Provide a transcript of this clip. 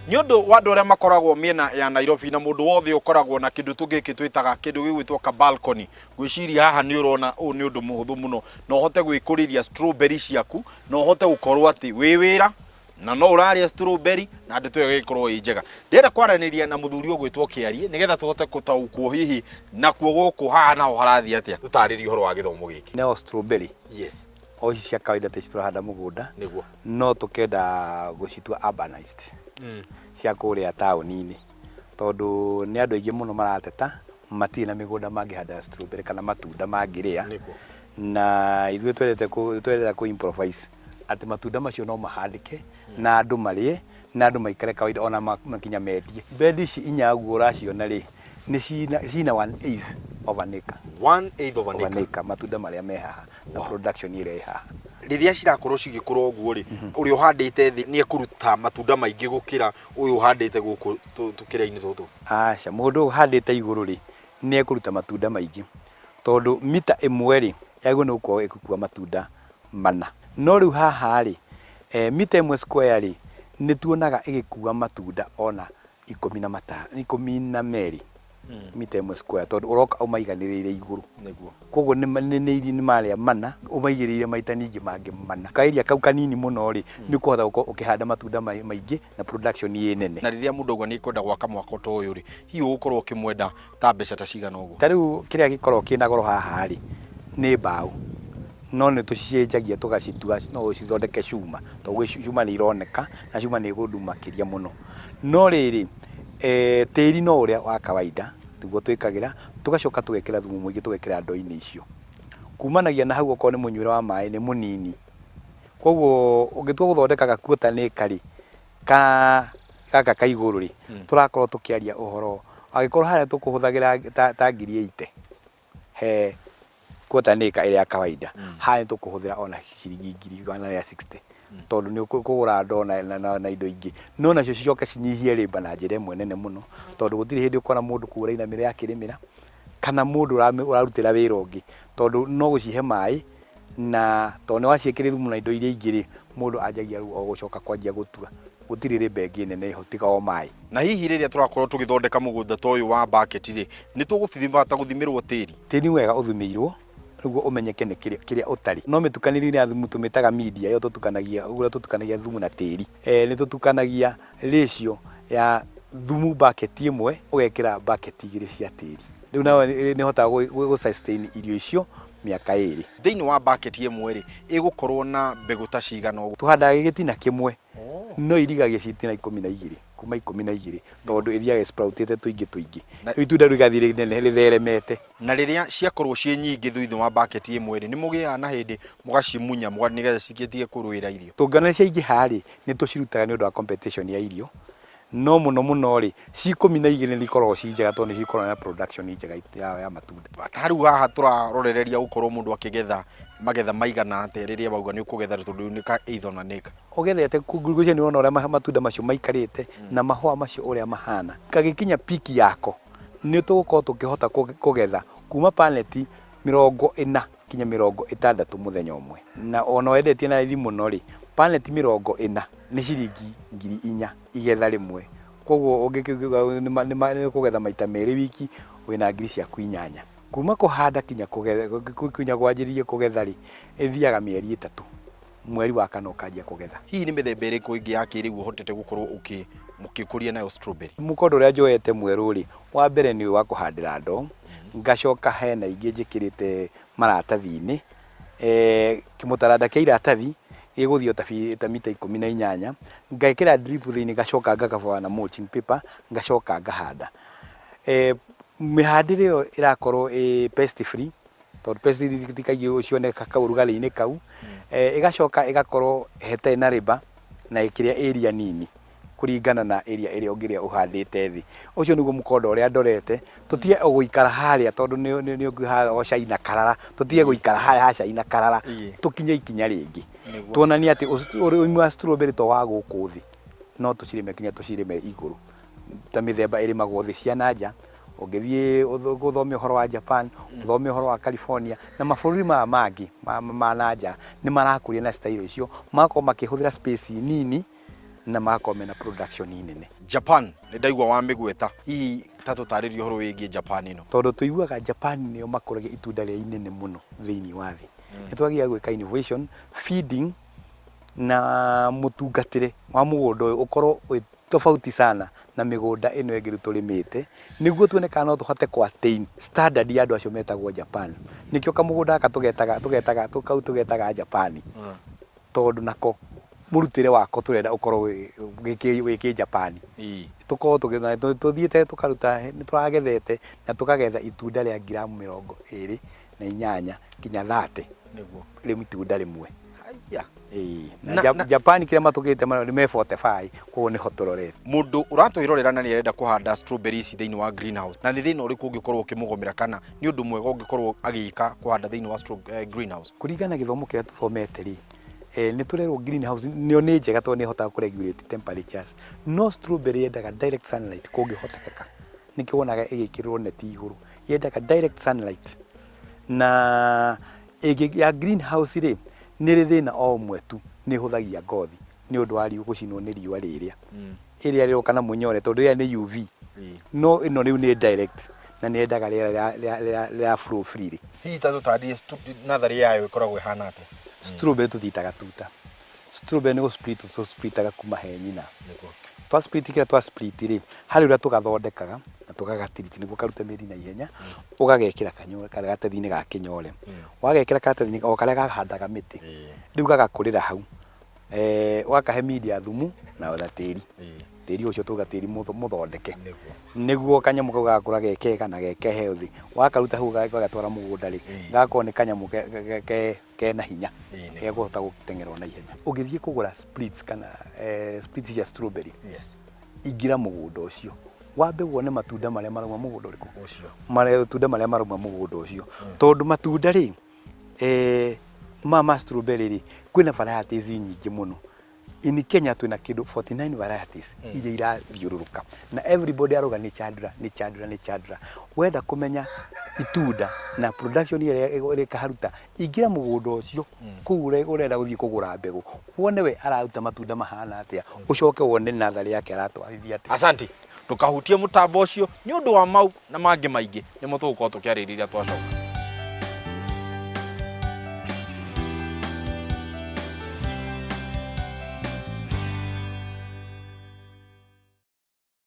Nĩ ũndũ wa andũ arĩa makoragwo mĩena ya Nairobi na mũndũ wothe ũkoragwo na kĩndũ tũgĩkĩ twĩtaga kĩndũ gĩgwĩtwo ka balcony, ngwĩciria haha nĩ ũrona ũũ nĩ ũndũ mũhũthũ mũno na ũhote gwĩkũrĩria strawberry ciaku na ũhote gũkorwo atĩ wĩ wĩra na no ũrarĩa strawberry na ndeto ĩyo ĩgĩkorwo ĩ njega. Ndĩrenda kwaranĩria na mũthuri ũgwĩtwo Kĩarie nĩgetha tũhote gũtaũkwo hihi nakuo gũkũ haha naho harathiĩ atĩa. Tũtarĩrie ũhoro wa gĩthomo gĩkĩ. No strawberry. Yes. O ici cia kawaida ta ici tũrahanda mũgũnda. Nĩguo. No tũkenda gũcitua urbanized. Cia kũrĩa taũni-inĩ. Tondũ nĩ andũ aingĩ mũno marateta matirĩ na mĩgũnda mangĩhanda strawberry kana matunda mangĩrĩa. Nĩguo. Na ithuĩ twendete kũ twendete kũ improvise atĩ matunda macio no mahandĩke na andũ marĩe na andũ maikare kawaida ona ma nginya mendie. Bed ici inya ũguo ũraciona rĩ, nĩ cina cina one eighth of an acre. One eighth of an Of an acre. acre matunda marĩa me haha na production ĩrĩa ĩ haha. Rĩrĩa cirakorwo cigĩkũra ũguo rĩ, ũrĩa ũhandĩte thĩ nĩ ekũruta matunda maingĩ gũkĩra ũyũ ũhandĩte gũkũ tũkĩra-inĩ tũtũ? Aca, mũndũ ũhandĩte igũrũ rĩ, nĩ ekũruta matunda maingĩ tondũ mita ĩmwe rĩ, yagĩrĩirwo nĩ gũkorwo ĩgĩkua matunda mana. No rĩu haha rĩ, mita ĩmwe square rĩ, nĩ tuonaga ĩgĩkua matunda ona 12 mita ĩmwe square tondũ ũroka ũmaiganĩrĩire igũrũ. Nĩguo. Koguo nĩ marĩa mana ũmaigĩrĩire maita ningĩ mangĩ mana. Ka area kau kanini mũno rĩ, nĩ ũkũhota gũkorwo ũkĩhanda matunda maingĩ na production ĩ nene. Na rĩrĩa mũndũ auga nĩ ekwenda gwaka mwako ta ũyũ rĩ, hihi ũgũkorwo ũkĩmwenda ta mbeca ta cigana ũguo? Ta rĩu kĩrĩa gĩkoragwo kĩna goro haha rĩ, nĩ mbaũ. No nĩ tũcicenjagia tũgacitua no ũcithondeke cuma, tondũ gwĩ cuma nĩ ironeka na cuma nĩ ĩgũdumu makĩria mũno. No rĩrĩ, tĩri no ũrĩa wa kawaida nĩguo twĩkagĩra, tũgacoka tũgekĩra thumu mũingĩ tũgekĩra ndoo-inĩ icio. Kumanagia na hau okorwo nĩ mũnyuĩre wa maĩ nĩ mũnini. Koguo ũngĩtua gũthondeka ga quarter an acre rĩ, ka gaka ka igũrũ rĩ, tũrakorwo tũkĩaria ũhoro, angĩkorwo harĩa tũkũhũthagĩra ta ngiri 80 he quarter an acre ĩrĩa ya kawaida, haha nĩ tũkũhũthĩra ona ciringi ngiri igana rĩa 60 tondũ nĩ ũkũgũra ndoo na indo ingĩ. No nacio cicoke cinyihie labour na njĩra ĩmwe nene mũno, tondũ gũtirĩ hĩndĩ ũkona mũndũ kũu ũrainamĩrĩra akĩrĩmĩra, kana mũndũ ũrarutĩra wĩra ũngĩ, tondũ no gũcihe maĩ na tondũ nĩ waciĩkĩrĩra thumu na indo iria ingĩ rĩ, mũndũ anjagia rĩu o gũcoka kwanjia gũtua. Gũtirĩ labour ĩngĩ nene ĩho tiga o maĩ. Na hihi rĩrĩa tũrakorwo tũgĩthondeka mũgũnda ta ũyũ wa bucket rĩ, nĩ tũgũbata gũthimĩrwo tĩri? Tĩri nĩ wega ũthimĩirwo nĩguo ũmenyeke nĩ kĩrĩa ũtarĩ. No mĩtukanĩrie-inĩ ya thumu tũmĩtaga media ĩyo tũtukanagia, ũrĩa tũtukanagia thumu na tĩri. Nĩ tũtukanagia ratio ya thumu bucket ĩmwe ũgekĩra bucket igĩrĩ cia tĩri. Rĩu nayo nĩ ĩhotaga gũ sustain irio icio mĩaka ĩrĩ. Thĩinĩ wa bucket ĩmwe rĩ, ĩgũkorwo na mbegũ ta cigana ũguo? Tũhandaga gĩtina kĩmwe no irigagia citina 12, kuma 12 tondũ ĩthiaga ĩ sprout ĩte tũingĩ tũingĩ. Rĩu itunda rĩu rĩgathiĩ rĩnene rĩtheremete. Na rĩrĩa ciakorwo ciĩ nyingĩ thĩinĩ wa bucket ĩmwe rĩ, nĩ mũgĩaga na hĩndĩ mũgacimunya nĩgetha cigĩtige kũrũĩra irio? Tũngĩona nĩ ciaingĩha rĩ, nĩ tũcirutaga nĩ ũndũ wa competition ya irio. No mũno mũno rĩ, ci 12 nĩ ikoragwo ci njega tondũ nĩ cikoragwo na production njega ya matunda. Ta rĩu haha tũrarorereria gũkorwo mũndũ akĩgetha magetha maigana atĩa rĩrĩa wauga nĩ ũkũgetha tondũ rĩu nĩ ka eighth on an acre? Ũgethete ngwĩciria nĩ ũrona ũrĩa matunda macio maikarĩte na mahũa macio ũrĩa mahana. Gagĩkinya peak yako nĩ tũgũkorwo tũkĩhota kũgetha kuma paneti 40 nginya 60 mũthenya ũmwe. Na ona wendetie na raithi mũno rĩ, paneti 40 nĩ ciringi 4000 igetha rĩmwe. Koguo ũngĩkiuga nĩ ũkũgetha maita merĩ wiki wĩna ngiri ciaku inyanya. Kuma kũhanda kinya kwanjĩrĩria kũgetha rĩ, ĩthiaga mĩeri 3. Mweri wa kana ũkanjia kũgetha. Hihi nĩ mĩthemba ĩrĩkũ ĩngĩ ya kĩrĩu ũhotete gũkorwo mũgĩkũria nayo strawberry? Mũkondo ũrĩa njoete mwerũ rĩ, wa mbere nĩ ũyũ wa kũhandĩra ndoo, ngacoka hena ingĩ njĩkĩrĩte maratathi-inĩ, kĩmũtaranda kĩa iratathi gĩgũthiĩ o ta mita 18, ngekĩra drip thĩinĩ ngacoka nga cover na mulching paper ngacoka ngahanda. Mĩhandĩre ĩyo ĩrakorwo ĩ pest free tondũ pest ti kaingĩ cionekaga ũrugarĩ-inĩ kau, ĩgacoka ĩgakorwo hatarĩ na labour na ĩkĩrĩa area nini kũringana na area ĩrĩa ũngĩrĩa ũhandĩte thĩ. Ũcio nĩguo mũkondo ũrĩa ndorete, tũtige o gũikara harĩa tondũ nĩ o cai na karara, tũtige gũikara harĩa ha cai na karara, tũkinye ikinya rĩngĩ. Tuonanie atĩ ũrĩmi wa strawberry to wa gũkũ thĩ, no tũcirĩme nginya tũcirĩme igũrũ. Ta mĩthemba ĩrĩmagwo thĩ cia na nja, ũngĩthiĩ ũthome ũhoro wa Japan, ũthome ũhoro wa California na mabũrũri maya mangĩ ma na nja nĩ marakũria na style icio, magakorwo makĩhũthĩra space nini. Na magakorwo mena production nene. Japan nĩ ndaigua wamĩgweta, hihi ta tũtarĩrie ũhoro wĩgiĩ Japan ĩno. Tondũ tũiguaga Japan nĩo makũragia itunda rĩrĩa inene mũno thĩinĩ wa thĩ. Nĩ twagĩrĩire gwĩka innovation, feeding na mũtungatĩre wa mũgũnda ũyũ ũkorwo wĩ tofauti sana na mĩgũnda ĩno ĩngĩ rĩu tũrĩmĩte, nĩguo tuone kana no tũhote kũ attain standard ya andũ acio metagwo Japan. Nĩkĩo kamũgũnda gaka tũgetaga tũgetaga kau tũgetaga Japan, tondũ nako mũrutĩre wako tũrenda ũkorwo wĩ kĩ Japan. Tũkorwo tũthiĩte tũkaruta, nĩ tũragethete na tũkagetha itunda rĩa ngiramu 28 nginya 30 rĩ itunda rĩmwe. Haiya. Ĩĩ, na Japan kĩrĩa matũkĩte nĩ me 45, koguo nĩho tũrorete. Mũndũ ũratwĩrorera na nĩ arenda kũhanda strawberry ici thĩinĩ wa greenhouse, na nĩ thĩna ũrĩkũ ũngĩkorwo ũkĩmũgũmĩra kana nĩ ũndũ mwega ũngĩkorwo agĩka kũhanda thĩinĩ wa greenhouse? Kũringana na gĩthomo kĩrĩa tũthomete rĩ, nĩ tũrerwo greenhouse nĩyo nĩ njega tondũ nĩ ĩhotaga kũ regulate temperatures, no strawberry yendaga direct sunlight kũngĩhotekeka, nĩkĩo wonaga ĩgĩkĩrĩrwo neti igũrũ, yendaga direct sunlight. Na ĩngĩ ya greenhouse rĩ, nĩ ĩrĩ thĩna o ũmwe tu, nĩ ĩhũthagia ngothi nĩ ũndũ wa gũcinwo nĩ riũa rĩrĩa. Ĩrĩa rĩroka na mũnyore tondũ ĩrĩa nĩ UV, no ĩno rĩu nĩ direct na nĩ yendaga rĩera rĩa flow freely. Hihi ta tũtarĩrie natharĩ yayo ĩkoragwo ĩhana atĩa? Strawberry tũtiitaga tuta. Strawberry nĩ gũ split tũ splitaga kuma he nyina. Twa split kĩrĩa twa split rĩ, harĩ ũrĩa tũgathondekaga na tũgagatiriti nĩguo karute mĩri na ihenya, ũgagekĩra karatathi-inĩ ga kĩnyore. Wagekĩra karatathi-inĩ o karĩa kahandaga mĩtĩ, rĩu gagakũrĩra hau. Ũgakahe media thumu na tĩri. Tĩri ũcio tũga tĩri mũthondeke. Nĩguo kanyamũ kau gagakũra ge kega na ge healthy. Wakaruta hau ũgagatwara mũgũnda rĩ, gagakorwo nĩ kanyamũ kena hinya, gegũhota gũteng'era na ihenya. Ũgĩthiĩ kũgũra splits kana splits cia strawberry, ingĩra mũgũnda ũcio. Wambe wone matunda marĩa marauma mũgũnda ũrĩkũ? Matunda marĩa marauma mũgũnda ũcio. Tondũ matunda rĩ, maya ma strawberry rĩ, kwĩna varieties nyingĩ mũno. In Kenya twĩna kĩndũ 49 varieties iria irathiũrũrũka. Na everybody arauga nĩ Chandra, nĩ Chandra, nĩ Chandra. Wenda kũmenya itunda na production ĩrĩa rĩkaruta, ingĩra mũgũnda ũcio kũu ũrenda gũthiĩ kũgũra mbegũ, wone we araruta matunda mahana atĩa, ũcoke wone natharĩ yake aratwarithia atĩa. Asante. Ndũkahutie mũtambo ũcio nĩ ũndũ wa mau na mangĩ maingĩ nĩmo tũgũkorwo tũkĩarĩrĩria twacoka.